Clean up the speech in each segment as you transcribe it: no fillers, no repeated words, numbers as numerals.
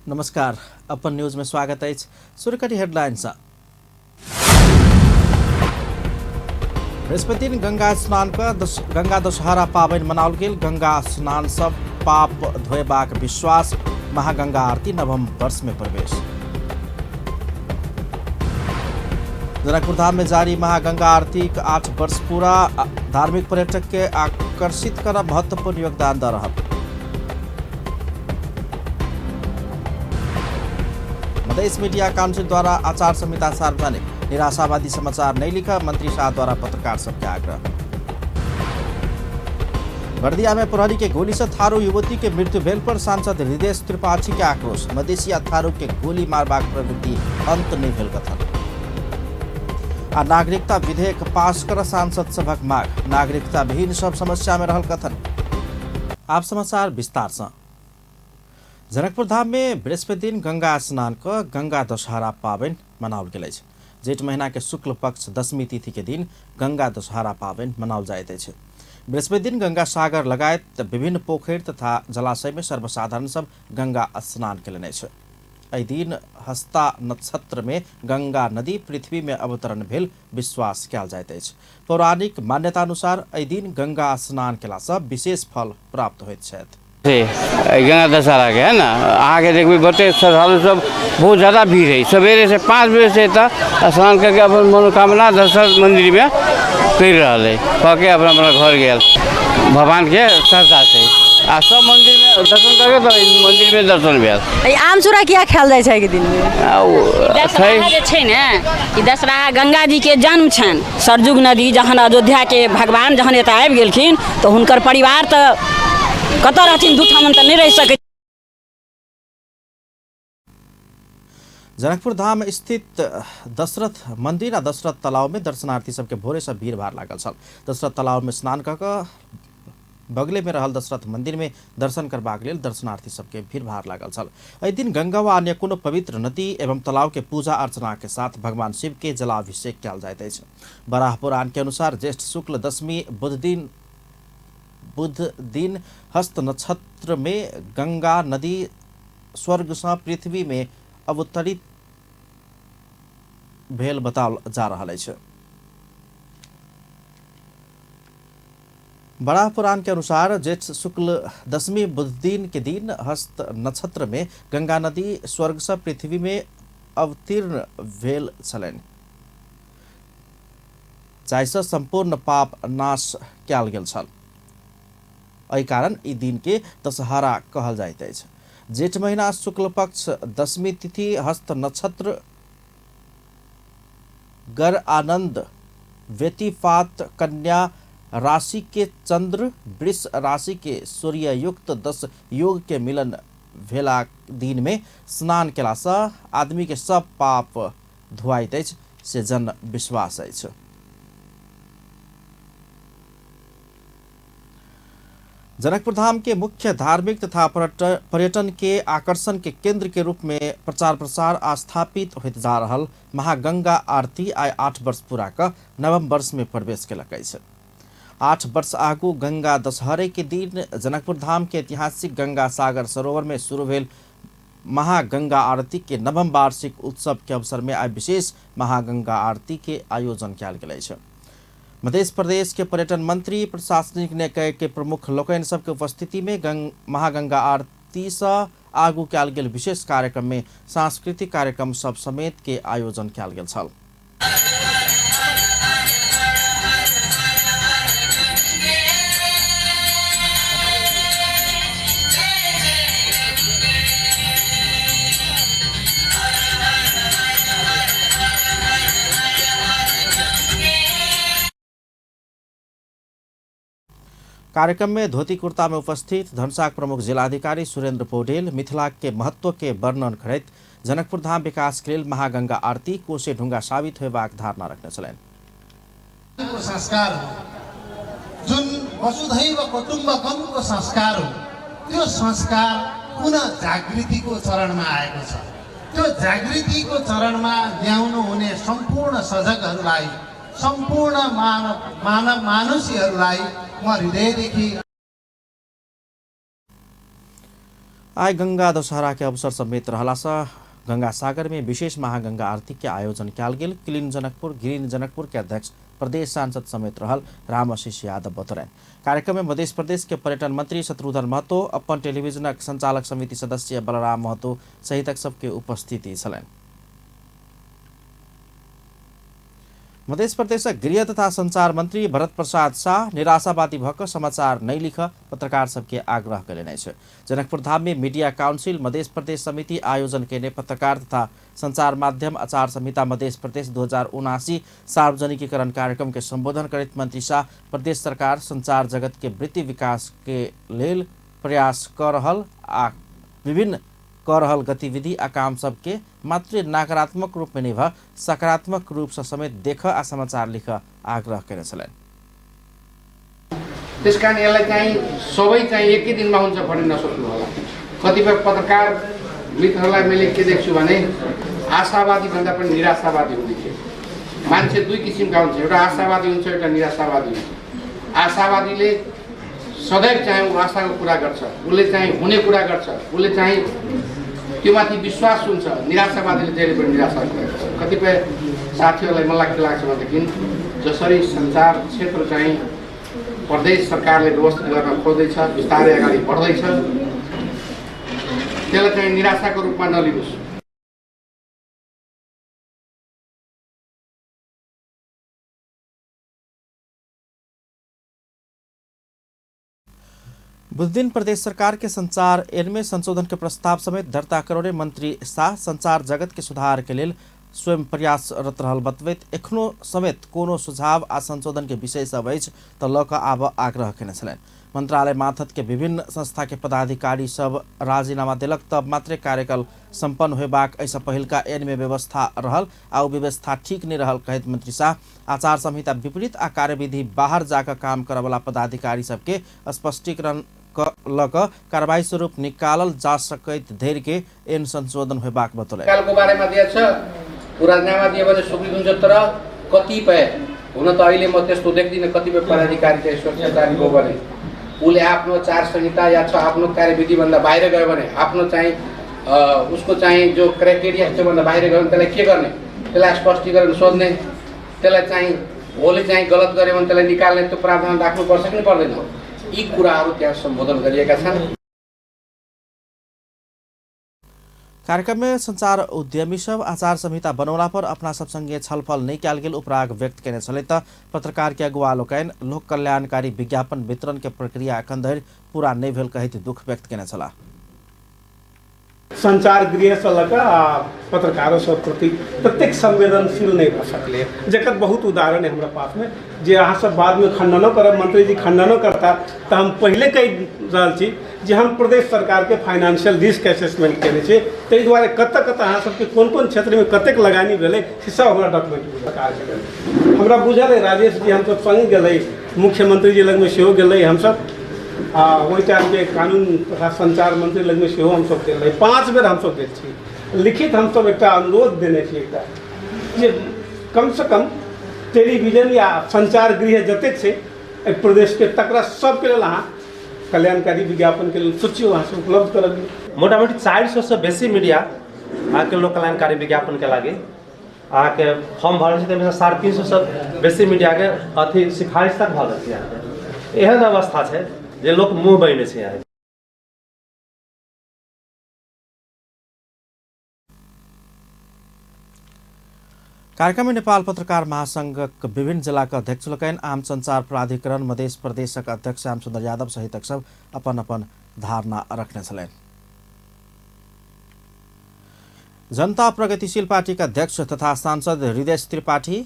नमस्कार, अपन न्यूज में स्वागत अछि। शुरू करी हेडलाइन सँ। बृहस्पति दिन गंगा स्नान क गंगा दशहरा पाबनि मनाओल गेल। गंगा स्नान सँ पाप धोएबाक विश्वास। महागंगा आरती नवम वर्ष में प्रवेश। जनकपुर धाम में जारी महागंगा आरती के 8 वर्ष पूरा। धार्मिक पर्यटक के आकर्षित करब महत्वपूर्ण योगदान द रहल। मधेश मीडिया काउंसिल द्वारा आचार संहिता सार्वजनिक। निराशावादी समाचार नहीं लिखा मंत्री शाह द्वारा पत्रकार सबके आग्रह। बर्दिया में प्रहरी के गोली से थारू युवती के मृत्यु भेल पर सांसद हृदय त्रिपाठी के आक्रोश। मधेसिया थारू के गोली मारबाक प्रवृत्ति अंत नहीं भेल कथन। आ नागरिकता विधेयक पास कर सांसद सभक मांग। नागरिकता विहीन सब समस्या में रहल कथन। आप समाचार विस्तार से। जनकपुर धाम में बृहस्पति दिन गंगा स्नान क गंगा दशहरा पाबनि मनाओल गेल अछि। जेठ महीना के शुक्ल पक्ष दशमी तिथि के दिन गंगा दशहरा पाबनि मनाओल जाइत अछि। बृहस्पति दिन गंगा सागर लगायत विभिन्न पोखरि तथा जलाशय में सर्वसाधारण सब गंगा स्नान केलनि अछि। एहि दिन हस्ता नक्षत्र में गंगा नदी पृथ्वी में अवतरण भेल विश्वास कयल जाइत अछि। पौराणिक मान्यतानुसार एहि दिन गंगा स्नान केलासँ विशेष फल प्राप्त होइत छथि। गंगा दशहरा के है ना, अहाँके देखबै बते श्रद्धालु सब बहुत ज़्यादा भीड़ है। सवेरे से 5 बजे से एतऽ स्नान करके अपन मनोकामना दशरथ मंदिर में कर रहल है, कऽ के अपना अपना घर गेल भगवान के श्रद्धा से। आ सब मंदिर में दर्शन करके तऽ मंदिर में दर्शन भेल। ई आम चूड़ा किया खायल जाइ छै आइके दिनमे? आ ओ दशहरा जे छै ने, ई दशहरा गंगा जी के जन्म छनि। सरयुग नदी जहन अयोध्या के भगवान जहन एतऽ आबि गेलखिन तऽ हुनकर परिवार तऽ कतऽ रहथिन, दू ठाम तऽ नहि रहि सकै। जनकपुर धाम स्थित दशरथ मंदिर आ दशरथ तालाब में दर्शनार्थी सबके भोरे से भीड़ भाड़ लागल छल। दशरथ तालाब में स्नान कऽ कऽ बगले में रहल दशरथ मंदिर में दर्शन करबाक लेल दर्शनार्थी सबके भीड़ भाड़ लागल छल। एहि दिन गंगा व अन्य कोनो पवित्र नदी एवं तालाब के पूजा अर्चना के साथ भगवान शिव के जलाभिषेक कयल जाइत अछि। बराह पुराण के अनुसार ज्येष्ठ शुक्ल दशमी बुध दिन हस्त नक्षत्र में गंगा नदी स्वर्ग सँ पृथ्वी में अवतरित भेल बताओल जा रहल अछि। बराह पुराण के अनुसार ज्येष्ठ शुक्ल दशमी बुध दिन के दिन हस्त नक्षत्र में गंगा नदी स्वर्ग सँ पृथ्वी में अवतीर्ण भेल छलनि, जाहिसँ संपूर्ण पाप नाश कयल गेल छल। एहि कारण ई दिन के दशहरा कहल जाइत अछि। जेठ महीना शुक्ल पक्ष दशमी तिथि हस्त नक्षत्र गर आनंद व्यतिपात कन्या राशि के चंद्र वृष राशि के सूर्य युक्त 10 योग के मिलन भेला दिन में स्नान केलासँ आदमी के सब पाप धुआइत अछि से जन विश्वास अछि। जनकपुर धाम के मुख्य धार्मिक तथा पर्यटन के आकर्षण के केंद्र के रूप में प्रचार प्रसार आ स्थापित होइत जा रहल महागंगा आरती आइ 8 वर्ष पूरा क नवम वर्ष में प्रवेश केलक अछि। 8 वर्ष आगू गंगा दशहरे के दिन जनकपुर धाम के ऐतिहासिक गंगा सागर सरोवर में शुरू भेल महागंगा आरती के नवम वार्षिक उत्सव के अवसर में आइ विशेष महागंगा आरती के आयोजन कयल गेल अछि। मध्य प्रदेश के पर्यटन मंत्री, प्रशासनिक निकाय के प्रमुख लोकनि सबके उपस्थिति में महागंगा आरती सँ आगू कयल गेल विशेष कार्यक्रम में सांस्कृतिक कार्यक्रम सब समेत के आयोजन कयल गेल छल। कार्यक्रम में धोती कुर्ता में उपस्थित धनुषाक प्रमुख जिलाधिकारी सुरेंद्र पौडेल मिथिला के महत्व के वर्णन करैत जनकपुर धाम विकास के लेल महागंगा आरती कोसे ढुंगा साबित होयबाक धारणा रखने छलनि। संस्कार हो, जुन वसुधैव कुटुम्बकमको संस्कार हो, त्यो संस्कार पुनः जागृतिको चरणमा आएको छ। त्यो जागृतिको चरणमा ल्याउनु हुने सम्पूर्ण सजगहरूलाई, सम्पूर्ण मानव मानुषीहरूलाई म हृदयदेखि। आइ गंगा दशहरा के अवसर समेत रहला से गंगा सागर में विशेष महागंगा आरती के आयोजन कयल गेल। क्लीन जनकपुर ग्रीन जनकपुर के अध्यक्ष प्रदेश सांसद समेत रहल रामआशीष यादव बतौलनि। कार्यक्रम में मध्य प्रदेश के पर्यटन मंत्री शत्रुघ्न महतो, अपन टेलीविजनक संचालक समिति सदस्य बलराम महतो सहितक सबके उपस्थिति छलनि। मध्य प्रदेशक गृह तथा संचार मंत्री भरत प्रसाद शाह निराशावादी भऽ कऽ समाचार नहि लिख पत्रकार सबके आग्रह कयलनि अछि। जनकपुर धाम में मीडिया काउंसिल मध्य प्रदेश समिति आयोजन केने पत्रकार तथा संचार माध्यम आचार संहिता मध्य प्रदेश 2079 सार्वजनिकीकरण कार्यक्रम के संबोधन करैत मंत्री शाह प्रदेश सरकार संचार जगत के वृत्ति विकास के लेल प्रयास कऽ रहल आ विभिन्न कऽ रहल गतिविधि आ काम सबके मात्र नकारात्मक रूप में नहि भऽ सकारात्मक रूप से समेत देख आ समाचार लिख आग्रह कयने छलनि। त्यसकारण यसलाई चाहिँ सबै चाहिँ एकै दिनमा हुन्छ भन्ने नसोच्नु होला। कतिपय पत्रकार मित्रहरूलाई मैले के देख्छु भने आशावादी भन्दा पनि निराशावादी हुँदैछ। मान्छे दुई किसिमका हुन्छ, एउटा आशावादी हुन्छ, एउटा निराशावादी हुन्छ। आशावादीले सदैव चाहिँ ऊ आशाको कुरा गर्छ, उसले चाहिँ हुने कुरा गर्छ, उसले चाहिँ त्यो माथि विश्वास हुन्छ। निराशावादीले जहिले पनि निराशा कुरा गर्छ। कतिपय साथीहरूलाई मलाई के लाग्छ भनेदेखि जसरी सञ्चार क्षेत्र चाहिँ प्रदेश सरकारले व्यवस्थित गर्न खोज्दैछ, बिस्तारै अगाडि बढ्दैछ, त्यसलाई चाहिँ निराशाको रूपमा नलिनुहोस्। बुधदिन प्रदेश सरकार के संचार एन में संशोधन के प्रस्ताव समेत दर्ता करौने मंत्री शाह संचार जगत के सुधार के लेल स्वयं प्रयासरत रहल बतबैत एखनो समेत कोनो सुझाव आ संशोधन के विषय सब अछि तऽ लऽ कऽ आबऽ आग्रह केने छलनि। मंत्रालय माथत के विभिन्न संस्था के पदाधिकारी सब राजीनामा देलक तब मात्रे कार्यकाल सम्पन्न होयबाक एहिसँ पहिलका एन में व्यवस्था रहल आ ओ व्यवस्था ठीक नहि रहल कहैत मंत्री शाह आचार संहिता विपरीत आ कार्यविधि बाहर जाकऽ काम करऽवला पदाधिकारी सबके स्पष्टीकरण लऽ कऽ कार्रवाई स्वरूप निकालल जा सकैत धरि के एन संशोधन होयबाक बतौलनि। कालको बारेमा दिएछ, ऊ राजीनामा दियो भने स्वीकृत हुन्छ, तर कतिपय हुन त अहिले म त्यस्तो देख्दिनँ, कतिपय पदाधिकारी चाहिँ स्वेच्छाचारी हो भने उसले आफ्नो आचार संहिता या छ आफ्नो कार्यविधिभन्दा बाहिर गयो भने, आफ्नो चाहिँ उसको चाहिँ जो क्राइटेरिया त्योभन्दा बाहिर गयो भने त्यसलाई के गर्ने, त्यसलाई स्पष्टीकरण सोध्ने, त्यसलाई चाहिँ भोलि चाहिँ गलत गर्यो भने त्यसलाई निकाल्ने त्यो प्रावधान राख्नुपर्छ कि पर्दैन। यी कुराहरू त्यहाँ सम्बोधन गरिएका छन्। कार्यक्रम में संचार उद्यमी सब आचार संहिता बनौला पर अपना सब संगे छलफल नहि कयल गेल उपराग व्यक्त केने छलै तऽ पत्रकार के अगुवा लोकनि लोक कल्याणकारी विज्ञापन वितरण के प्रक्रिया एखन धरि पूरा नहि भेल कहैत दुख व्यक्त केने छलाह। संचार गृहसँ लऽ कऽ आ पत्रकारो सब प्रति ततेक संवेदनशील नहि भऽ सकलै, जकर बहुत उदाहरण है हमरा पासमे, जे अहाँ सब बादमे खंडनो करब, मंत्री जी खंडनो करता, तऽ हम पहिले कहि रहल छी जे हम प्रदेश सरकारके फाइनेंशियल रिस्क असेसमेंट केने छी, ताहि दुआरे कतऽ कतऽ अहाँ सबके कोन कोन क्षेत्रमे कतेक लगानी भेलै से सब हमरा डॉक्यूमेंट सरकार हमरा बुझल है। राजेश जी हमसब सङ्गे गेलै, मुख्यमंत्री जी लगमे सेहो गेलै हमसब, आ ओहि टाइमके कानून तथा संचार मंत्री लगमे सेहो हमसब गेल रही। 5 बेर हमसब गेल छी। लिखित हमसब एकटा अनुरोध देने छी एकटा जे कमसँ कम टेलीविजन या संचार गृह जतेक छै एहि प्रदेशके तकरा सबके लेल अहाँ कल्याणकारी विज्ञापनके लेल सूची वहाँसँ उपलब्ध करबियौ। मोटामोटी 400 से बेसी मीडिया अहाँके लोक कल्याणकारी विज्ञापनके लागि अहाँके फॉर्म भरल छै, ताहिमे 350 से बेसी मीडियाके अथी सिफारिश तक भऽ गेल छै। अहाँके एहन अवस्था छै जे लोक मुँह बहिने छै अहाँके। कार्यक्रम में नेपाल पत्रकार महासंघक विभिन्न जिलाक अध्यक्ष लोकनि, आम संचार प्राधिकरण मध्य प्रदेशक अध्यक्ष श्याम सुन्दर यादव सहितक सब अपन अपन धारणा रखने छलनि। जनता प्रगतिशील पार्टी के अध्यक्ष तथा सांसद हृदय त्रिपाठी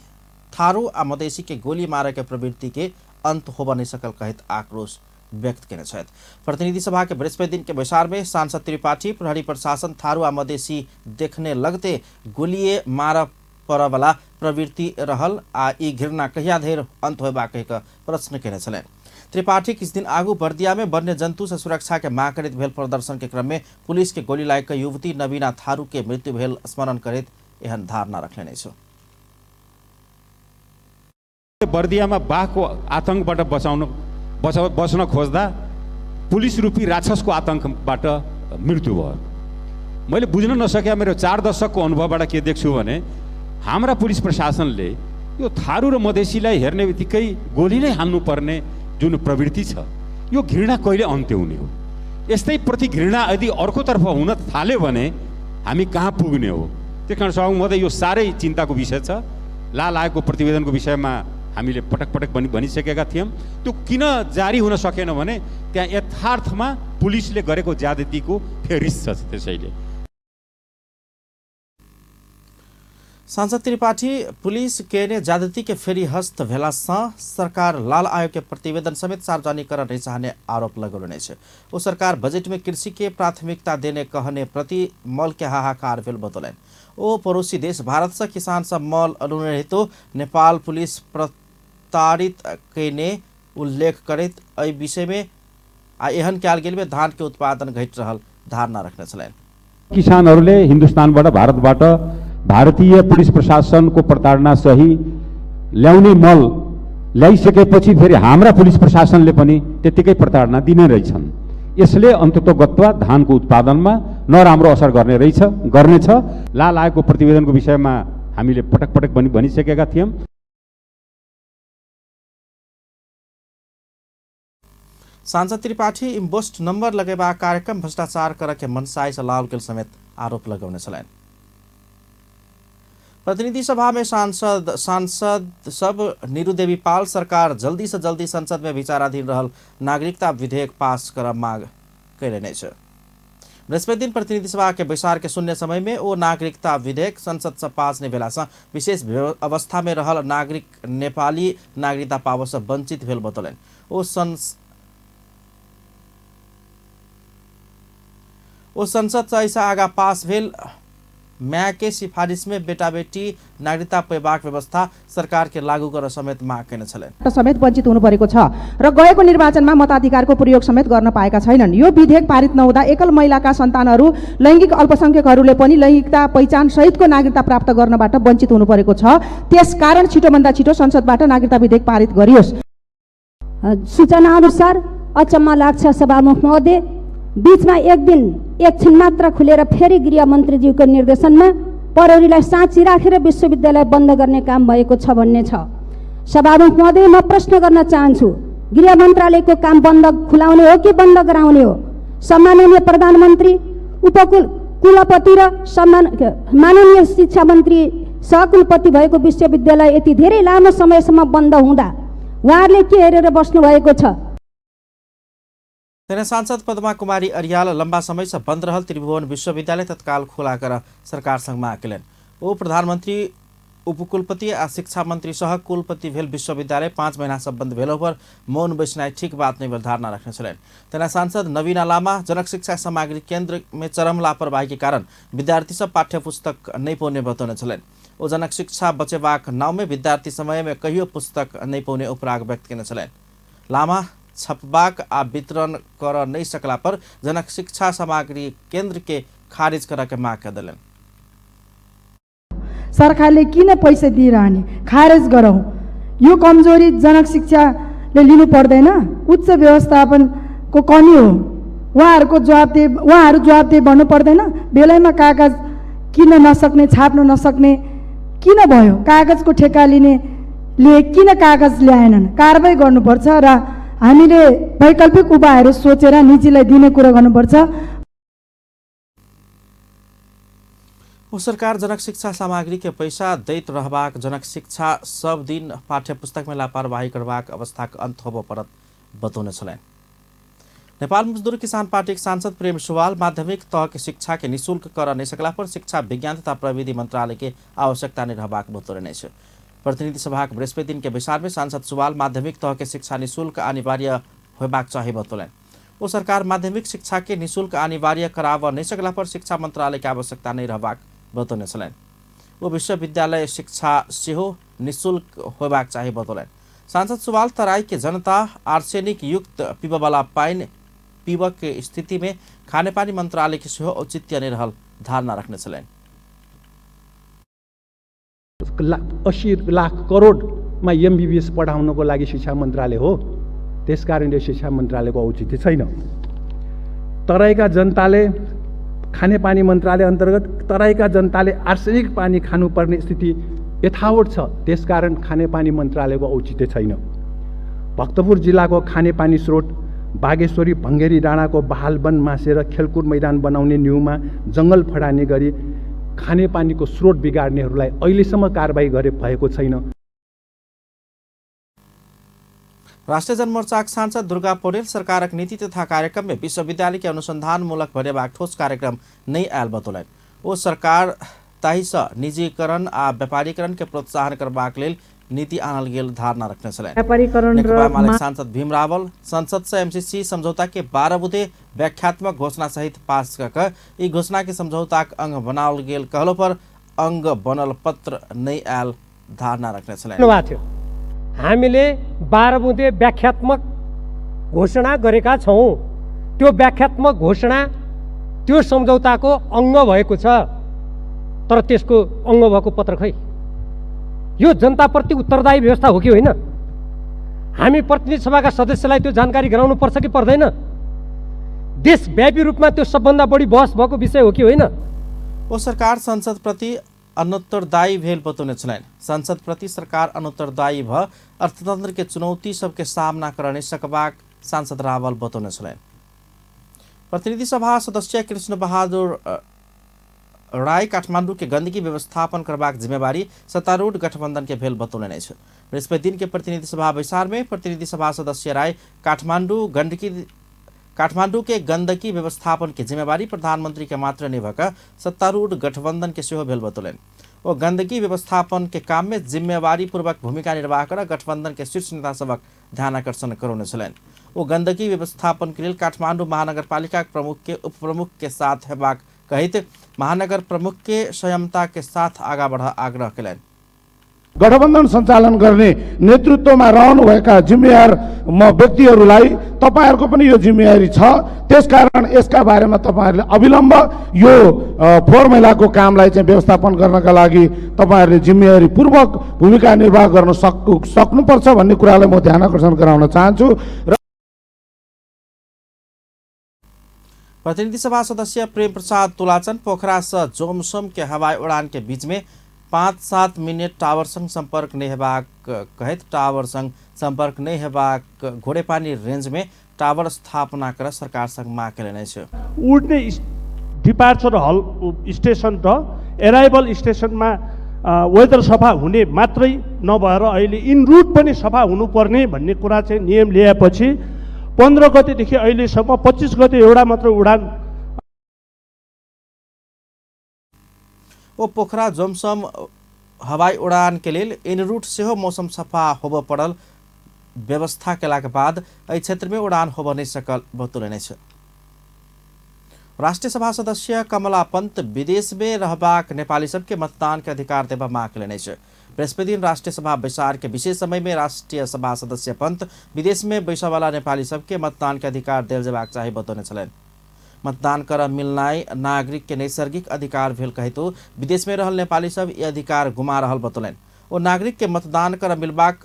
थारू आ मधेसी के गोली मारे के प्रवृत्ति के अंत होब नहीं सकल कहैत आक्रोश व्यक्त केने छथि। प्रतिनिधि सभा के बृहस्पति दिन के बैसार में सांसद त्रिपाठी प्रहरी प्रशासन थारू आ मधेसी देखने लगते गोलिए मार पड़ऽवला प्रवृत्ति रहल आ ई घृणा कहिया धरि अंत होयबाक कहि कऽ प्रश्न केने छलनि। त्रिपाठी किछु दिन आगू बर्दिया में वन्य जंतु से सुरक्षा के मांग करैत भेल प्रदर्शन के क्रम में पुलिस के गोली लागि कऽ युवती नवीना थारू के मृत्यु भेल स्मरण करैत एहन धारणा रखलनि अछि। बर्दियामा बाघको आतङ्कबाट बच्न खोज्दा पुलिस रूपी राक्षसको आतङ्कबाट मृत्यु भयो। मैले बुझ्न नसके, मेरो 4 दशकको अनुभवबाट के देख्छु भने हाम्रा पुलिस प्रशासनले यो थारू र मधेसीलाई हेर्ने बित्तिकै गोली नै हान्नुपर्ने जुन प्रवृत्ति छ, यो घृणा कहिले अन्त्य हुने हो? यस्तै प्रति घृणा यदि अर्कोतर्फ हुन थाल्यो भने हामी कहाँ पुग्ने हो? त्यस कारण सभामुख महोदय, यो साह्रै चिन्ताको विषय छ। लाल आयोगको प्रतिवेदनको विषयमा हामीले पटक पटक भनिसकेका थियौँ। त्यो किन जारी हुन सकेन भने त्यहाँ यथार्थमा पुलिसले गरेको ज्यादतीको फेरिस छ। त्यसैले सांसद त्रिपाठी पुलिस केने ज्यादती के फेरि हस्त भेला सँ सरकार लाल आयोग के प्रतिवेदन समेत सार्वजनिकरण नहीं चाहने आरोप लगौने छै। ओ सरकार बजट में कृषि के प्राथमिकता देने कहने प्रति मल के हाहाकार भेल बतौलनि। ओ पड़ोसी देश भारत से किसान सब मल अनुने हेतु नेपाल पुलिस प्रताड़ित केने उल्लेख करैत एहि विषय में आ एहन कयल गेल में धान के उत्पादन घटि रहल धारणा रखने छलनि। किसानहरूले हिन्दुस्तानबाट, भारतबाट भारतीय पुलिस प्रशासनको प्रताडना सही ल्याउने मल ल्याइसकेपछि फेरि हाम्रा पुलिस प्रशासनले पनि त्यत्तिकै प्रताडना दिने रहेछन्। यसले अन्ततोगत्वा धानको उत्पादनमा नराम्रो असर गर्ने रहेछ, गर्नेछ। लाल आयोगको प्रतिवेदनको विषयमा हामीले पटक पटक भनिसकेका थियौँ। सांसद त्रिपाठी इम्बोस्ट नंबर लगेबाक कार्यक्रम भ्रष्टाचार करके के मनसाय से लाल समेत आरोप लगौने छलनि। प्रतिनिधि सभा में सांसद सब नीरू देवी पाल सरकार जल्दी से जल्दी संसद में विचाराधीन रहल नागरिकता विधेयक पास कर मांग कयलनि अछि। बृहस्पति दिन प्रतिनिधि सभा के बैसार के शून्य समय में ओ नागरिकता विधेयक संसद से पास नहीं भेला से विशेष अवस्था में रहल नागरिक नेपाली नागरिकता पाबऽ से वंचित भेल बतौलनि। ओ संसद से ऐसा आगा पास भेल माय के सिफारिश में बेटा बेटी नागरिकता पेबाक व्यवस्था सरकार के लागू कर समेत माग केने छलनि। समेत वञ्चित हुनु परेको छ र गएको निर्वाचनमा मताधिकारको प्रयोग समेत गर्न पाएका छैनन्। यो विधेयक पारित नहुँदा एकल महिलाका सन्तानहरू, लैङ्गिक अल्पसंख्यकहरूले पनि लैङ्गिकता पहिचान सहितको नागरिकता प्राप्त गर्नबाट वञ्चित हुनु परेको छ। त्यसकारण छिटोभन्दा छिटो संसदबाट नागरिकता विधेयक पारित गरियोस्। सूचना अनुसार अचम्म लाग्छ सभामुख महोदय, बीचमा एक दिन एकछिन मात्र खुलेर फेरि गृहमन्त्रीज्यूको निर्देशनमा प्रहरीलाई साँची राखेर विश्वविद्यालय बन्द गर्ने काम भएको छ भन्ने छ। सभामुख महोदय, म प्रश्न गर्न चाहन्छु, गृह मन्त्रालयको काम बन्द खुलाउने हो कि बन्द गराउने हो? सम्माननीय प्रधानमन्त्री, उपकुल कुलपति र माननीय शिक्षा मन्त्री सहकुलपति भएको विश्वविद्यालय यति धेरै लामो समयसम्म बन्द हुँदा उहाँहरूले के हेरेर बस्नुभएको छ? तेना सांसद पद्मा कुमारी अरियाल लंबा समय से बंद रहल त्रिभुवन विश्वविद्यालय तत्काल खुला कर सरकार संग माग केलनि। ओ प्रधानमंत्री, उपकुलपति आ शिक्षा मंत्री सह कुलपति भेल विश्वविद्यालय 5 महीना से बंद भेलो पर मौन बैसनाइ ठीक बात नहीं भेल धारणा रखने छलनि। तेना सांसद नवीना लामा जनक शिक्षा सामग्री केंद्र में चरम लापरवाही के कारण विद्यार्थी सब पाठ्य पुस्तक नहीं पौने बतौने छलनि। ओ जनक शिक्षा बचेबाक नाव में विद्यार्थी समय में कहियो पुस्तक नहीं पौने उपराग व्यक्त केने छलनि। लामा छपबाक आ वितरण कर नहीं सकला पर जनक शिक्षा सामग्री केंद्र के खारिज कर के माग कर देलनि। सरकारले किन पैसा दिइरहने, खारेज गरौँ। यो कमजोरी जनक शिक्षाले लिनु पर्दैन, उच्च व्यवस्थापनको कमी हो। उहाँहरूको जवाबदेही, उहाँहरू जवाबदेही भन्नु पर्दैन। बेलैमा कागज किन्न नसक्ने, छाप्न नसक्ने किन भयो? कागजको ठेक्का लिनेले किन कागज ल्याएनन्? कारबाही गर्नुपर्छ र हामीले वैकल्पिक उपायहरू सोचेर निजीलाई दिने कुरा गर्नुपर्छ। ओ सरकार जनक शिक्षा सामग्री के पैसा दैत रहबाक, जनक शिक्षा सब दिन पाठ्य पुस्तक में लापरवाही करबाक अवस्थाक अंत होबऽ पड़त बतौने छलनि। नेपाल मजदूर किसान पार्टी के सांसद प्रेम सुवाल माध्यमिक तह के शिक्षा के निःशुल्क कर नहीं सकला पर शिक्षा विज्ञान तथा प्रविधि मंत्रालय के आवश्यकता नहीं रहबाक बतौने अछि। प्रतिनिधि सभाक बृहस्पति दिन के बैसार में सांसद सुवाल माध्यमिक तह के शिक्षा निःशुल्क अनिवार्य होबाक चाही बतौलनि। ओ सरकार माध्यमिक शिक्षा के निःशुल्क अनिवार्य कराबऽ नहीं सकला पर शिक्षा मंत्रालय के आवश्यकता नहीं रहबाक बतौने छलनि। ओ विश्वविद्यालय शिक्षा सेहो निःशुल्क होबाक चाही बतौलनि। सांसद सुवाल तराई के जनता आर्सेनिक युक्त पीबऽवला पानि पीबऽ के स्थिति में खानेपानी मंत्रालय के सेहो औचित्य नहीं रहल धारणा रखने छलनि। 80 लाख करोडमा एमबिबिएस पढाउनको लागि शिक्षा मन्त्रालय हो, त्यसकारणले शिक्षा मन्त्रालयको औचित्य छैन। तराईका जनताले खानेपानी मन्त्रालय अन्तर्गत तराईका जनताले आर्सेनिक पानी खानुपर्ने स्थिति यथावत छ। त्यसकारण खानेपानी मन्त्रालयको औचित्य छैन। भक्तपुर जिल्लाको खानेपानी स्रोत बागेश्वरी भङ्गेरी डाँडाको बहाल वन मासेर खेलकुद मैदान बनाउने न्युमा जङ्गल फडानी गरी खानेपानीको स्रोत बिगार्नेहरूलाई अहिलेसम्म कारबाही गरे भएको छैन। राष्ट्रिय जनमोर्चाक सांसद दुर्गा पौडेल सरकारक नीति तथा कार्यक्रम में विश्वविद्यालय के अनुसंधानमूलक बनेबाक ठोस कार्यक्रम नहि आयल बतौलनि। ओ सरकार ताहिसँ निजीकरण आ व्यापारीकरण के प्रोत्साहन करबाक लेल नीति आनल गेल धारणा रखने छलनि। नेकपा एमाले सांसद भीम रावल संसद से एमसीसी समझौता के 12 बुँदे व्याख्यात्मक घोषणा सहित पास कऽ ई घोषणा के समझौताक अंग बनाओल गेल कहलो पर अंग बनल पत्र नहि आयल धारणा रखने छलनि। हामीले 12 बुँदे व्याख्यात्मक घोषणा गरेका छौँ। त्यो व्याख्यात्मक घोषणा त्यो सम्झौताको अङ्ग भएको छ, तर त्यसको अङ्ग भएको पत्र खै? यो जनताप्रति उत्तरदायी व्यवस्था हो कि होइन? हामी प्रतिनिधि सभाका सदस्यलाई त्यो जानकारी गराउनु पर्छ कि पर्दैन? देशव्यापी रूपमा त्यो सबभन्दा बढी बहस भएको विषय हो कि होइन? ओ सरकार संसदप्रति अनुत्तरदायी भेल बतौने छलनि। संसदप्रति सरकार अनुत्तरदायी भ अर्थतंत्र के चुनौती सबके सामना कर नहि सकबाक सांसद रावल बतौने छलनि। प्रतिनिधि सभा सदस्य कृष्ण बहादुर राय काठमाडौँ के गंदगी व्यवस्थापन करबाक जिम्मेवारी सत्तारूढ़ गठबंधन के भेल बतौलनि अछि। बृहस्पति दिन के प्रतिनिधि सभा बैसार में प्रतिनिधि सभा सदस्य राय काठमाडौँ के गंदगी व्यवस्थापन के जिम्मेवारी प्रधानमंत्री के मात्र नहि भऽ कऽ सत्तारूढ़ गठबंधन के सेहो भेल बतौलनि। ओ गंदगी व्यवस्थापन के काम में जिम्मेवारी पूर्वक भूमिका निर्वाह कर गठबंधन के शीर्ष नेता सभक ध्यानाकर्षण करौने छलनि। ओ गंदगी व्यवस्थापन के लेल काठमाडौँ महानगरपालिका प्रमुख के उपप्रमुख के साथ हेबाक कहैत महानगर प्रमुख के संयमता के साथ आगा बढ़ आग्रह कयलनि। गठबन्धन सञ्चालन गर्ने नेतृत्वमा रहनुभएका जिम्मेवार म व्यक्तिहरूलाई तपाईहरूको पनि यो जिम्मेवारी छ। त्यसकारण यसका बारेमा तपाईहरूले अविलम्ब यो फोहोर मैलाको कामलाई चाहिँ व्यवस्थापन गर्नका लागि तपाईहरूले जिम्मेवारी पूर्वक भूमिका निर्वाह गर्न सक्नुपर्छ भन्ने कुरालाई म ध्यान आकर्षण गराउन चाहन्छु। र प्रतिनिधि सभा सदस्य प्रेम प्रसाद तुलाचन पोखरा से जोमसोम के हवाई उड़ान के बीच में 5-7 मिनट टावर संग संपर्क नहीं हेबाक कहैत टावर संग संपर्क नहीं हेबाक घोड़ेपानी रेंज में टावर स्थापना कर सरकार संग माग कयलनि अछि। उड्ने डिपार्चर हल स्टेसन र एराइभल स्टेसनमा वेदर सफा हुने मात्रै नभएर अहिले इनरुट पनि सफा हुनुपर्ने भन्ने कुरा चाहिँ नियम ल्याएपछि 15 गतेदेखि अहिलेसम्म 25 गते एउटा मात्र उडान। ओ पोखरा जोमसम हवाई उड़ान के लेल इनरूट सेहो मौसम सफा होबय पड़ल व्यवस्था केलाक बाद एहि क्षेत्र में उड़ान होबय नहि सकल बतौलनि अछि। राष्ट्रिय सभा सदस्य कमला पंत विदेश में रहबाक नेपाली सबके मतदान के अधिकार देबय माग कयलनि अछि। बृहस्पति दिन राष्ट्रिय सभा बैसार के विशेष समय में राष्ट्रिय सभा सदस्य पंत विदेश में बैसयवला नेपाली सबके मतदान के अधिकार देल जेबाक चाही बतौने छलनि। मतदान कर मिलनाइ नागरिक के नैसर्गिक अधिकार भेल कहितो विदेश में रहल नेपाली सब ई अधिकार गुमा रहल बतौलनि। ओ नागरिक के मतदान कर मिलबाक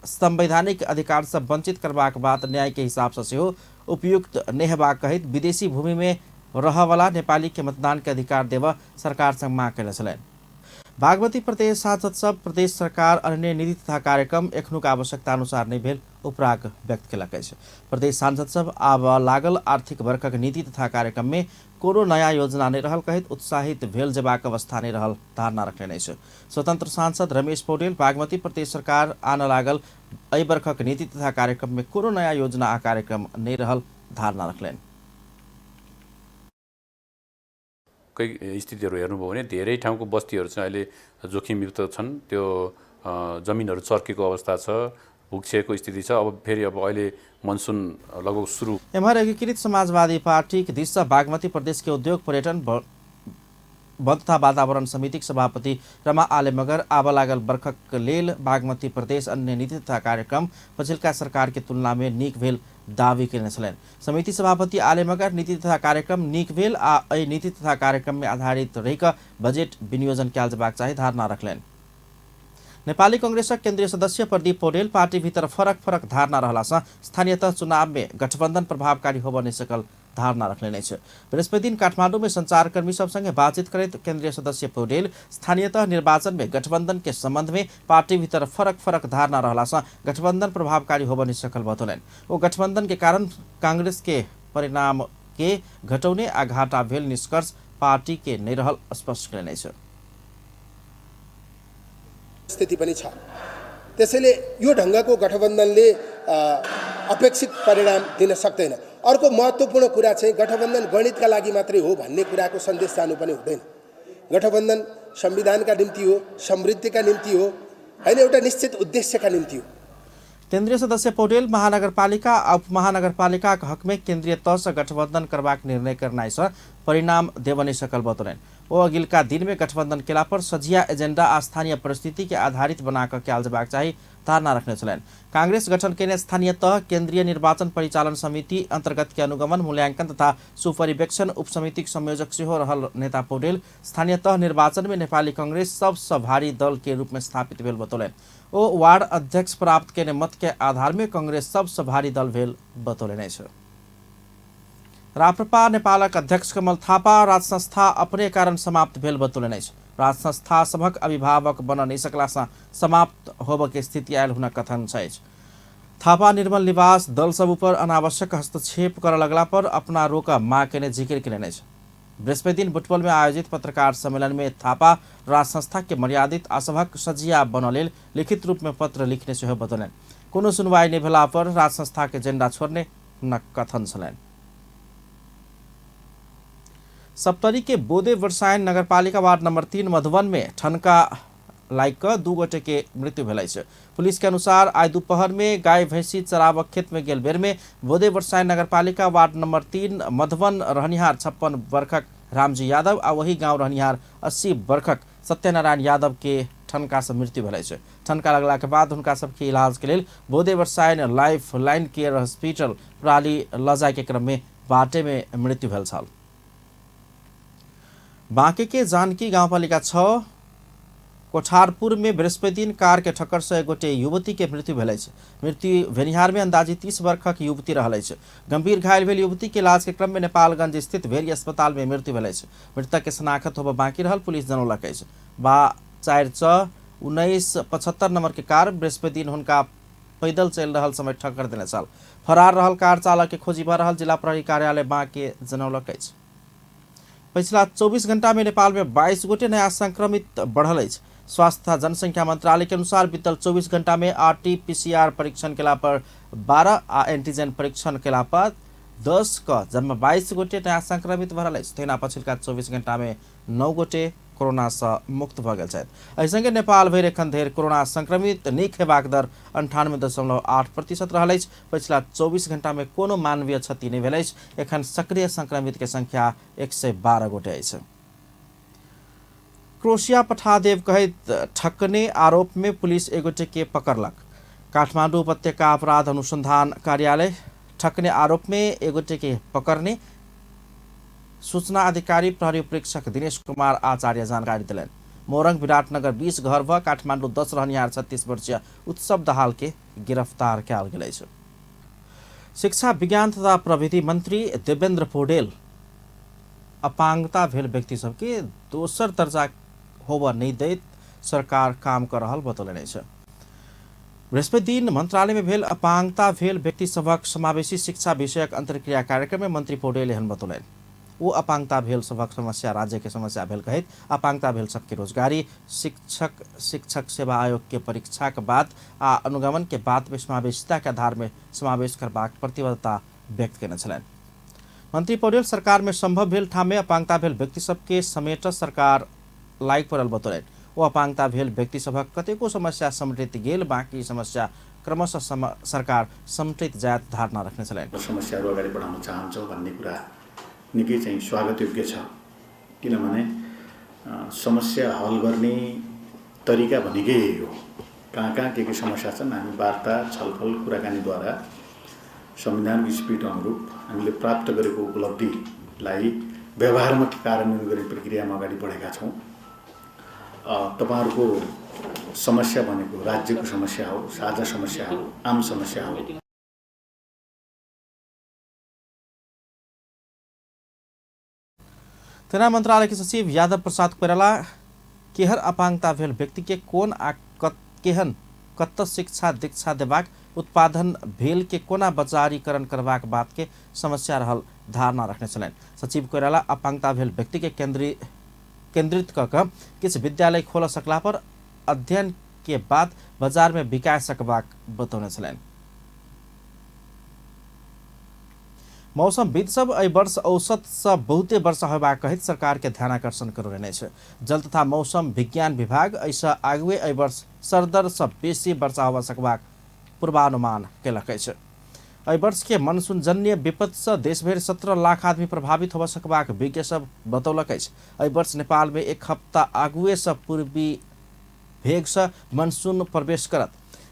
संवैधानिक अधिकार से वंचित करबाक बात न्याय के हिसाब से सेहो उपयुक्त नहि हेबाक कहैत विदेशी भूमि में रहवला नेपाली के मतदान के अधिकार देबय सरकार संग माग कयने छलनि। बागमती प्रदेश सांसद सब प्रदेश सरकार अन्य नीति तथा कार्यक्रम एखनुक आवश्यकता अनुसार नहि भेल उपराग व्यक्त केलक अछि। प्रदेश सांसद सब आब लागल आर्थिक वर्षक नीति तथा कार्यक्रम में कोनो नयाँ योजना नहि रहल कहैत उत्साहित भेल जेबाक अवस्था नहि रहल धारणा रखलनि अछि। स्वतंत्र सांसद रमेश पौडेल बागमती प्रदेश सरकार आन लागल एहि वर्षक नीति तथा कार्यक्रम में कोनो नयाँ योजना आ कार्यक्रम नहि रहल धारणा रखलनि। कई स्थितिहरू हेर्नुभयो भने धेरै ठाउँको बस्तीहरू चाहिँ अहिले जोखिमयुक्त छन्। त्यो जमिनहरू चर्केको अवस्था छ, भूक्षयको स्थिति छ। अब फेरि अब अहिले मनसुन लगभग सुरु। एम्हर एकीकृत समाजवादी पार्टी के दिस से बागमती प्रदेश के उद्योग पर्यटन वन तथा वातावरण समितिक सभापति रमा आले मगर आब लागल बर्खक लेल बागमती प्रदेश अन्य नीति तथा कार्यक्रम पछिल्का सरकार के तुलना में नीक भेल दावी कयने छलनि। समिति सभापति आले मगर नीति तथा कार्यक्रम नीक भेल आ एहि नीति तथा कार्यक्रम में आधारित रहि कऽ बजट विनियोजन कयल जेबाक चाही धारणा रखलनि। नेपाली कांग्रेसक केन्द्रीय सदस्य प्रदीप पौडेल पार्टी भीतर फरक फरक धारणा रहलासँ स्थानीय तह चुनाव में गठबंधन प्रभावकारी होबय नहि सकल धारणा रखने अछि। बृहस्पति दिन काठमांडू में संचारकर्मी सब संगे बातचीत करैत केंद्रीय सदस्य पौडेल स्थानीय तह निर्वाचन में गठबंधन के संबंध में पार्टी भीतर फरक फरक धारणा रहला से गठबंधन प्रभावकारी होब नहीं सकल बतौलनि। ओ गठबंधन के कारण कांग्रेस के परिणाम के घटौने आ घाटा भेल निष्कर्ष पार्टी के नहीं रहल स्पष्ट कयलनि अछि। स्थिति पनि छ, त्यसैले यो ढङ्गको गठबन्धनले अपेक्षित परिणाम दिन सक्दैन। अर्को महत्त्वपूर्ण कुरा चाहिँ गठबन्धन गणितका लागि मात्रै हो भन्ने कुराको सन्देश जानु पनि हुँदैन। गठबन्धन संविधानका निम्ति हो, समृद्धिका निम्ति हो, हैन एउटा निश्चित उद्देश्यका निम्ति हो। केंद्रीय सदस्य पौडेल महानगरपालिका आ उपमहानगरपालिकाक हक में केंद्रीय तह से गठबंधन करबाक निर्णय करनाइ से परिणाम देब नहि सकल बतौलनि। ओ अगिलका दिन में गठबंधन केला पर सझिया एजेंडा आ स्थानीय परिस्थिति के आधारित बना कऽ कयल जेबाक चाही धारणा रखने छलनि। कांग्रेस गठन केने स्थानीय तह केंद्रीय निर्वाचन परिचालन समिति अंतर्गत के अनुगमन मूल्यांकन तथा सुपरिवेक्षण उपसमितिक संयोजक सेहो रहल नेता पौडेल स्थानीय तह निर्वाचन में नेपाली कांग्रेस सबसँ भारी दल के रूप में स्थापित भेल बतौलनि। ओ वार्ड अध्यक्ष प्राप्त केने मत के आधार में कांग्रेस सबसँ भारी दल भेल बतौलनि अछि। राप्रपा नेपालक अध्यक्ष कमल थापा राज संस्था अपने कारण समाप्त भेल बतौलनि अछि। राज संस्था सभक अभिभावक बन नहि सकला सँ समाप्त होबऽ के स्थिति आयल हुनक कथन अछि। थापा निर्मल निवास दल सब ऊपर अनावश्यक हस्तक्षेप करऽ लगला पर अपना रोक माग केने जिक्र केलनि अछि। बृहस्पति दिन बुटवल में आयोजित पत्रकार सम्मेलन में थापा राज संस्था के मर्यादित आ सभक सजिया बनऽ लेल लिखित रूप में पत्र लिखने सेहो बतौलनि। कोनो सुनवाई नहि भेला पर राज संस्था के जेंडा छोड़ने हुनक कथन छलनि। सप्तरी के बोदे वर्षायन नगरपालिका वार्ड नंबर 3 मधुबन में ठनका लागि कऽ 2 गोटे के मृत्यु भेल अछि। पुलिस के अनुसार आइ दोपहर में गाय भैंसी चराबक खेत में गेल बेर में बोदे वर्षायन नगरपालिका वार्ड नंबर 3 मधुबन रहनिहार 56 वर्षक रामजी यादव आ वही गांव रहनिहार 80 वर्षक सत्यनारायण यादव के ठनका से मृत्यु भेल अछि। ठनका लगला के बाद हुनका सबके इलाज के लेल Bode Varsain life line care hospital प्राली लऽ जाय के क्रम में बाटे में मृत्यु भेल छल। बांके के जानकी गांवपालिका 6 कोठारपुर में बृहस्पति दिन कार के ठक्कर से एक गोटे युवती के मृत्यु भेल अछि। मृत्यु भेनिहार में अंदाजी 30 वर्षक युवती रहल अछि। गंभीर घायल भेल युवती के इलाज के क्रम में नेपालगंज स्थित भेरी अस्पताल में मृत्यु भेल अछि। मृतक के शनाखत होबऽ बाकी रहल पुलिस जनौलक अछि। बा 4 6 19 75 नंबर के कार बृहस्पति दिन हुनका पैदल चलि रहल समय ठक्कर देने छल। फरार रहल कार चालक के खोजी भऽ रहल जिला प्रहरी कार्यालय बांके जनौलक अछि। पछिला 24 घंटा में नेपाल में 22 गोटे नया संक्रमित बढ़ल अछि। स्वास्थ्य तथा जनसंख्या मंत्रालय के अनुसार बीतल 24 घंटा में आरटी-पीसीआर परीक्षण केला पर 12 आ एंटीजन परीक्षण केला पर 10 क जम्मा 22 गोटे नया संक्रमित बढ़ल अछि। तहिना पछिलका 24 घंटा में 9 गोटे कोरोना से मुक्त भऽ गेल छथि। एहि संगे नेपाल भरि एखन धरि कोरोना संक्रमित नीक हेबाक दर 98.8% रहल अछि। पछिला 24 घंटा में कोनो मानवीय क्षति नहि भेल अछि। एखन सक्रिय संक्रमित के संख्या 112 गोटे अछि। क्रोशिया पठा देव कहैत ठकने आरोप में पुलिस एक गोटे के पकड़लक। काठमांडू उपत्यका अपराध अनुसंधान कार्यालय ठकने आरोप में एक गोटे के पकड़ने सूचना अधिकारी प्रहरी उपरीक्षक दिनेश कुमार आचार्य जानकारी दिलनि। मोरंग विराटनगर 20 घर भ काठमांडू 10 रहनिहार 36 वर्षीय उत्सव दाहाल के गिरफ्तार कयल गेल अछि। शिक्षा विज्ञान तथा प्रविधि मंत्री देवेन्द्र पौडेल अपांगता भेल व्यक्ति सबके दोसर दर्जा होबऽ नहि दैत सरकार काम कर रहल बतौलनि अछि। बृहस्पति दिन मंत्रालय में भेल अपांगता भेल व्यक्ति सभक समावेशी शिक्षा विषयक अंतर्क्रिया कार्यक्रम में मंत्री पौडेल एहन बतौलनि। ओ अपांगता भेल सभक समस्या राज्य के समस्या भेल कहैत अपांगता भेल सबके रोजगारी शिक्षक शिक्षक सेवा आयोग के परीक्षा के बाद आ अनुगमन के बाद में समावेशिता के आधार में समावेश करबाक प्रतिबद्धता व्यक्त केने छलनि। मंत्री पौडेल सरकार में संभव भेल ठाम में अपांगता भेल व्यक्ति सबके समेट सरकार लागि पड़ल बतौलनि। ओ अपांगता भेल व्यक्ति सभक कतेको समस्या समेटैत गेल बाँकी समस्या क्रमशः सरकार समेटैत जायत धारणा रखने छलनि। समस्याहरू अगाडि बढाउन चाहन्छौँ भन्ने कुरा निकै चाहिँ स्वागतयोग्य छ, किनभने समस्या हल गर्ने तरिका भनेकै यही हो। कहाँ कहाँ के समस्या छन् हामी वार्ता छलफल कुराकानीद्वारा संविधानको स्पिरिट अनुरूप हामीले प्राप्त गरेको उपलब्धिलाई व्यवहारमा कार्यान्वयन गर्ने प्रक्रियामा अगाडि बढेका छौँ। तपाईहरूको समस्या भनेको राज्यको समस्या हो, साझा समस्या हो, आम समस्या हो। सेना मंत्रालय के सचिव यादव प्रसाद कोइराला केहर अपांगता भेल व्यक्ति के कोन आ केहन कत शिक्षा दीक्षा देबाक उत्पादन भेल के कोना बजारीकरण करबाक बात के समस्या रहल धारणा रखने छलनि। सचिव कोइराला अपांगता भेल व्यक्ति के केंद्रित क क किछु विद्यालय खोल सकला पर अध्ययन के बाद बाजार में बिका सकबाक बतौने छलनि। मौसमविद सब एहि वर्ष औसत से बहुते वर्षा होबाक कहैत सरकार के ध्यानाकर्षण करौने अछि। जल तथा मौसम विज्ञान विभाग एहिसँ आगुए एहि वर्ष सरदर से बेसी वर्षा होबय सकबाक पूर्वानुमान केलक अछि। एहि वर्ष के मनसूनजन्य विपत्ति से देशभरि 17 लाख आदमी प्रभावित होबय सकबाक विज्ञ सब बतौलक अछि। एहि वर्ष नेपाल में एक हप्ता आगुए से पूर्वी भेग से मनसून प्रवेश करत,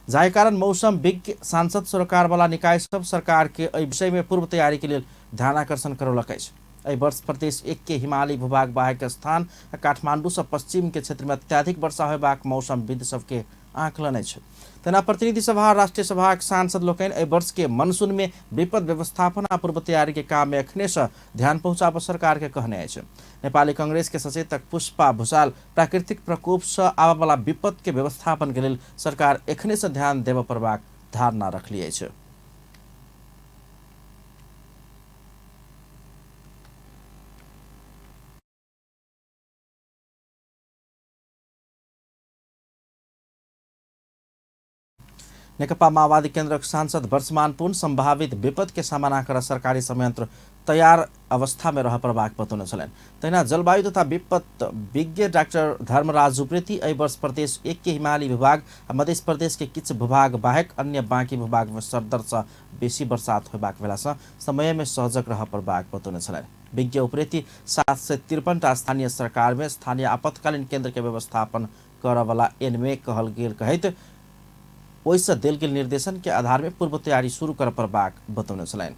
जाहि कारण मौसम विज्ञ सांसद सरकार वाला निकाय सब सरकार के एहि विषय में पूर्व तैयारी के लेल ध्यानाकर्षण करौलक अछि। एहि वर्ष प्रदेश 1 के हिमालयी भूभाग बाहेक स्थान आ काठमांडू से पश्चिम के क्षेत्र में अत्याधिक वर्षा होयबाक मौसमविद सबके आकलन अछि। तेना प्रतिनिधि सभा राष्ट्रीय सभाक सांसद लोकनि एहि वर्ष के मनसून में विपद व्यवस्थापन आ पूर्व तैयारी के काम में एखने से ध्यान पहुंचाबऽ सरकार के कहने अछि। नेपाली कांग्रेस के सचेतक पुष्पा भूषाल प्राकृतिक प्रकोप से आबयवला विपद के व्यवस्थापन के लेल सरकार एखने से ध्यान देबऽ पड़बाक धारणा रखली अछि। नेकपा माओवादी केन्द्रक सांसद वर्षमान पुन संभावित विपद के सामना कर सरकारी संयंत्र तैयार अवस्था में रह पड़बाक बतौने छलनि। तहिना जलवायु तथा विपद विज्ञ डाक्टर धर्मराज उप्रेती एहि वर्ष प्रदेश 1 के हिमालयी भूभाग आ मध्य प्रदेश के किछु भूभाग बाहेक अन्य बाँकी भूभाग में सरदर से बेसी बरसात होयबाक भेला समय में सजग रह पड़बाक बतौने छलनि। विज्ञ उप्रेती 753 स्थानीय सरकार में स्थानीय आपतकालीन केन्द्र के व्यवस्थापन करऽवला एनमे कहल गेल कहैत ओहिसँ देल गेल निर्देशन के आधार में पूर्व तैयारी शुरू कर पड़बाक बतौने छलनि।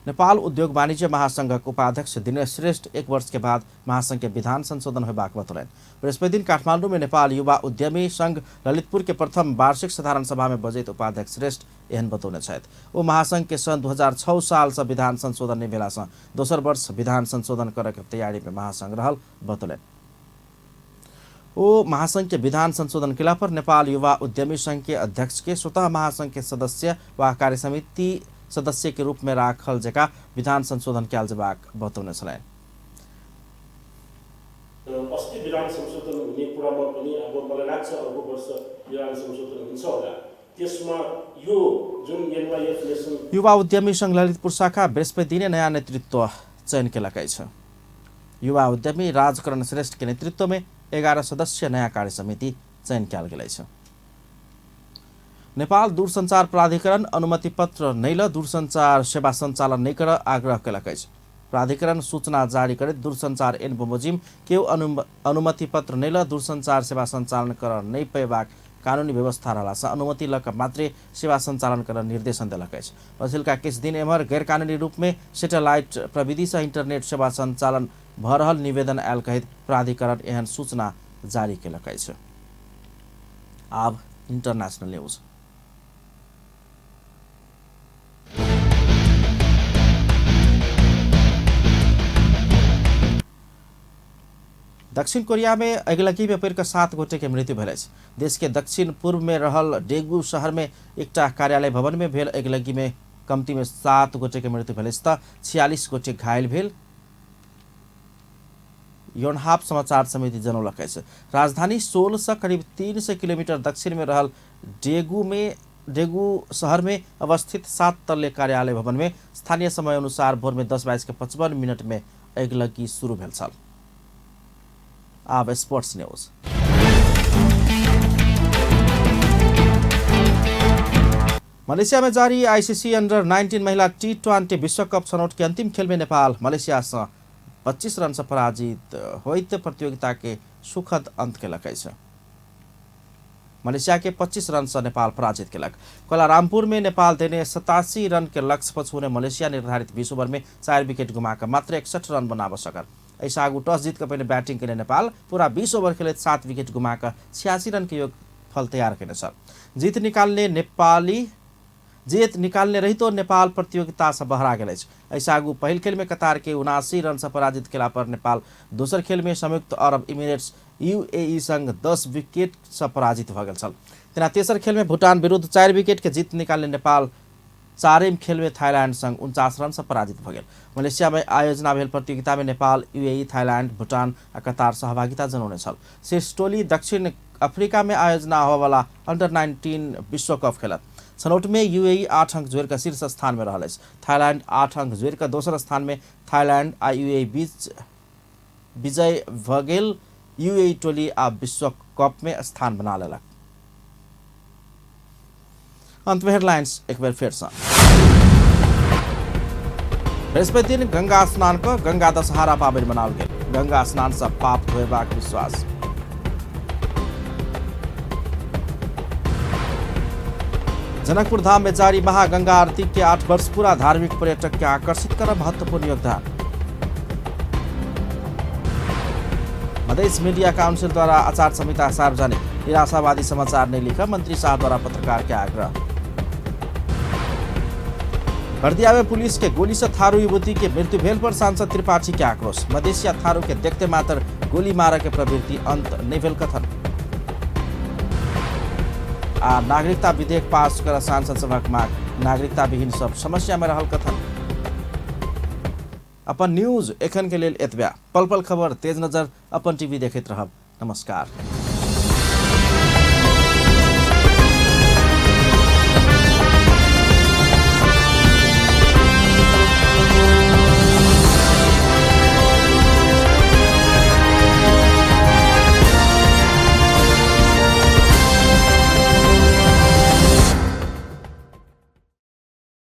नेपाल उद्योग वाणिज्य महासंघक उपाध्यक्ष दिनेश श्रेष्ठ एक वर्ष के बाद महासंघ के विधान संशोधन होबाक बतौलनि। बृहस्पति दिन काठमांडू में नेपाल युवा उद्यमी संघ ललितपुर के प्रथम वार्षिक साधारण सभा में बजैत उपाध्यक्ष श्रेष्ठ एहन बतौने छथि। ओ महासंघ के सन् 2006 साल से विधान संशोधन नहि भेलासँ दोसर वर्ष विधान संशोधन करऽ के तैयारी में महासंघ रहल बतौलनि। ओ महासंघ के विधान संशोधन केला पर नेपाल युवा उद्यमी संघ के अध्यक्ष के स्वतः महासंघ के सदस्य वा कार्यसमिति सदस्य के रूप में राखल जका विधान संशोधन कयल जेबाक बतौने छलनि। अस्ति विधान संशोधन हुने कुरामा पनि अब मलाई लाग्छ अर्को वर्ष विधान संशोधन हुन्छ होला, त्यसमा यो जुन एनवाईएफ नेसन युवा उद्यमी संघ ललितपुर शाखा बृहस्पति दिने नयाँ नेतृत्व चयन केलक अछि। युवा उद्यमी राजकरण श्रेष्ठ के नेतृत्व में 11 सदस्य नयाँ कार्य समिति चयन कयल गेल अछि। नेपाल दूरसञ्चार प्राधिकरण अनुमति पत्र नै ल दूरसञ्चार सेवा सञ्चालन नै कर आग्रह केलक अछि। प्राधिकरण सूचना जारी करैत दूरसञ्चार ऐन बमोजिम केओ अनुमति पत्र नै ल दूरसञ्चार सेवा सञ्चालन कर नै पेबाक कानूनी व्यवस्था रहलासँ अनुमति लऽ कऽ मात्रै सेवा सञ्चालन कर निर्देशन देलक अछि। पछिल्का किछु दिन एम्हर गैरकानूनी रूपमे सेटेलाइट प्रविधिसँ इन्टरनेट सेवा सञ्चालन भऽ रहल निवेदन आयल कहैत प्राधिकरण एहन सूचना जारी केलक अछि। आब इंटरनेशनल न्यूज। दक्षिण कोरिया में अगिलगी में पड़ि कऽ 7 गोटे के मृत्यु भेल अछि। देश के दक्षिण पूर्व में रहल डेगू शहर में एकटा कार्यालय भवन में भेल अगिलगी में कमती में 7 गोटे के मृत्यु भेल अछि तऽ 46 गोटे घायल भेल योनहाप समाचार समिति जनौलक अछि। राजधानी सोल से करीब 300 किलोमीटर दक्षिण में रहल डेगू शहर में अवस्थित 7 तल्ले कार्यालय भवन में स्थानीय समय अनुसार भोर में 10:55 में अगिलगी शुरू भेल छल। आब स्पोर्ट्स न्यूज। मलेशिया में जारी आईसीसी अंडर 19 महिला T20 विश्व कप छनौट के अंतिम खेल में नेपाल मलेशिया से 25 रन से पराजित होइत प्रतियोगिता के सुखद अंत केलक अछि। मलेशिया के 25 रन से नेपाल पराजित केलक। कोलारामपुर में नेपाल देने 87 रन के लक्ष्य पछुने मलेशिया निर्धारित 20 ओवर में 4 विकेट गुमाकर मात्र 61 रन बनाब सकल। एहिसँ आगू टॉस जीत कऽ पहिने बैटिंग केने नेपाल पूरा 20 ओवर खेलैत 7 विकेट गुमाकर 86 रन के योगफल तैयार केने छल। जीत निकालने नेपाली जीत निकालने रहितो नेपाल प्रतियोगिता से बहरा गेल अछि। एहिसँ आगू पहिल खेल में कतार के 79 रन से पराजित केला पर नेपाल दोसर खेल में संयुक्त अरब इमिरेट्स यूएई संग 10 विकेट से पराजित भऽ गेल छल। तेना तेसर खेल में भूटान विरुद्ध 4 विकेट के जीत निकालने नेपाल चारिम खेल में थाईलैंड संग 49 रन से पराजित भऽ गेल। मलेशिया में आयोजना भेल प्रतियोगिता में नेपाल, यूएई, थाईलैंड, भूटान आ कतार सहभागिता जनौने छल। शीर्ष टोली दक्षिण अफ्रीका में आयोजना होबयवला अंडर-19 विश्व कप खेलत। छनौट में यूएई 8 अंक जोड़ि कऽ शीर्ष स्थान में रहल अछि। थाईलैंड 8 अंक जोड़ि कऽ दोसर स्थान में थाईलैंड आ यूएई बीच विजय भऽ गेल। यूएई टोली आ विश्व कप में स्थान बना लेलक। अंत में हेडलाइंस एक बेर फेर सँ। बृहस्पति दिन गंगा स्नान कऽ गंगा दशहरा पाबनि मनाओल गेल। गंगा स्नान सँ पाप धोएबाक विश्वास। जनकपुर धाम में जारी महागंगा आरती के 8 वर्ष पूरा, धार्मिक पर्यटक के आकर्षित कर महत्वपूर्ण योगदान। मधेश मीडिया काउंसिल द्वारा आचार संहिता सार्वजनिक, निराशावादी समाचार नहीं लिखा मंत्री शाह द्वारा पत्रकार के आग्रह। बर्दिया में पुलिस के गोली से थारू युवती के मृत्यु भेल पर सांसद त्रिपाठी के आक्रोश। मधेसिया थारू के देखते मात्र गोली मारे के प्रवृत्ति अंत नहीं भेल कथन। आ नागरिकता विधेयक पास कर सांसद सभक मांग, नागरिकता विहीन सब समस्या में रहल कथन। अपन न्यूज एखन के लेल एतबे। पल पल खबर, तेज नजर, अपन टीवी देखैत रहब। नमस्कार।